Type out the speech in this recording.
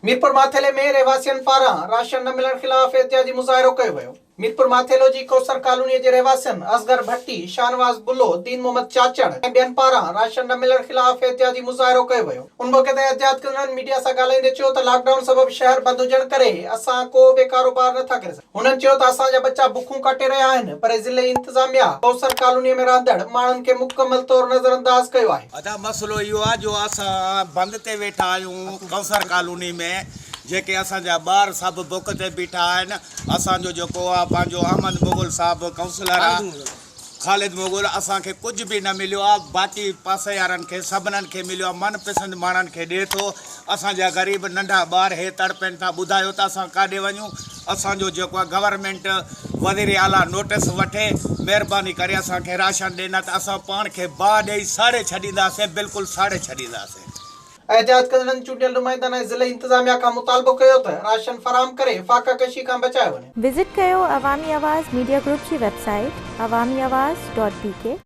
ميرپور ماٿيلي ۾ رهواسين پاران راشن نه ملڻ خلاف احتجاجي مظاهرو ڪيو ويو. ميرپور ماٿيلو جي ڪوثر ڪالوني جي رهواسين اصغر ڀٽي، شاهنواز بلو، دين محمد چاچڙ ۽ ٻين پاران راشن نه ملڻ خلاف احتجاجي مظاهرو ڪيو ويو. ان موقعي تي احتجاج ڪندڙن ميڊيا سان ڳالهائيندي چيو ته لاڪ ڊائون سبب شهر بند هجڻ ڪري اسان ڪو به ڪاروبار نٿا ڪري سگهون. هنن چيو ته اسان جا ٻچا بکون ڪاٽي رهيا آهن پر ضلعي انتظاميا ڪوثر ڪالوني ۾ رهندڙ ماڻهن کي مڪمل طور نظرانداز ڪيو آهي. ادا مسئلو اهو آ جو اسان بند تي ويٺا آهيون ڪوثر ڪالوني ۾ جيڪي اسان جا ٻار سڀ بک تي بيٺا آهن اسان جو جيڪو آ پنهنجو احمد مغل صاحب ڪائونسلر آ خالد مغل اسان کي ڪجهه به نه مليو آ باقي پاسي وارن کي سڀنن کي مليو آ من پسند ماڻهن کي ڏي ٿو اسان جا غريب ننڍا ٻار هي تڙپين ٿا ٻڌايو ته اسان ڪاڏي وڃون اسان جو جيڪو آ گورنمينٽ وزير اعليٰ نوٽس وٺي مهرباني ڪري اسان کي راشن ڏي نه ته اسان پاڻ کي باهه ڏئي ساڙي ڇڏينداسين بلڪل ساڙي ڇڏينداسين. احتجاج ڪندڙن چونڊيل نمائندن ۽ ضلعي انتظاميا کان مطالبو ڪيو ته راشن فراهم ڪري فاقه ڪشي کان بچايو وڃي. وزٽ ڪيو عوامي آواز ميڊيا گروپ جي website Awami Awaz dot B K.